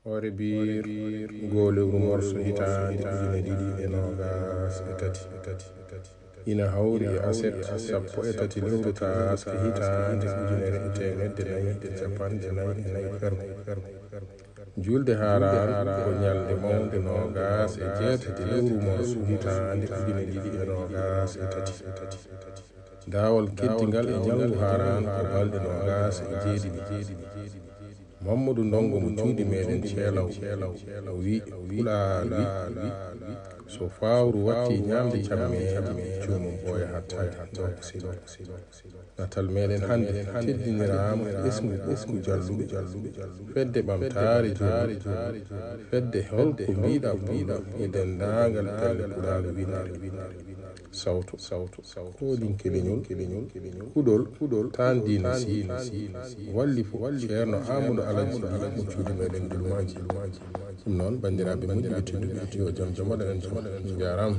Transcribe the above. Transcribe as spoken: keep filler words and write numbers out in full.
Hoore biir goo lewru morso hitaande ujine ɗiɗi e noogas e tati ina hawri e aset sappo e tati lewru taaske hitaande ujunere e teemedde nayi e cappanɗe nayi e nayi fergo. Juulde Haaraan ko ñalnde mawnde noogas e jeetati lewru morso hitaande ujine ɗiɗi e noogas e tati. Daawal keddingal e ñalngu Haaraan ko balɗe noogas e jeeɗiɗi. Mammadu Ndonngo mo cuuɗi meɗen Ceelaw o wi, Pulaar wi, so faawru wattii ñaamde cammeeje, joomum ɓooya hattaade. Natal meɗen hannde teddiniraama e ɓesngu ɓokku jalluɓe, fedde ɓamtaare jolluɓe, fedde Holko mbiɗa Pulaar e denndaangal pelle Pulaar winndere. Sawto, sawto, koɗinke leñol, kuɗol, kuɗol, taan diine si, wallifu, Ceerno Aamadu Alhaji Siidi mo cuuɗi meɗen Dulmaaji. Ɗum noon, banndiraaɓe muɗɗiɓe tedduɓe, yo jam jomoɗen en jomo. Njaaraama.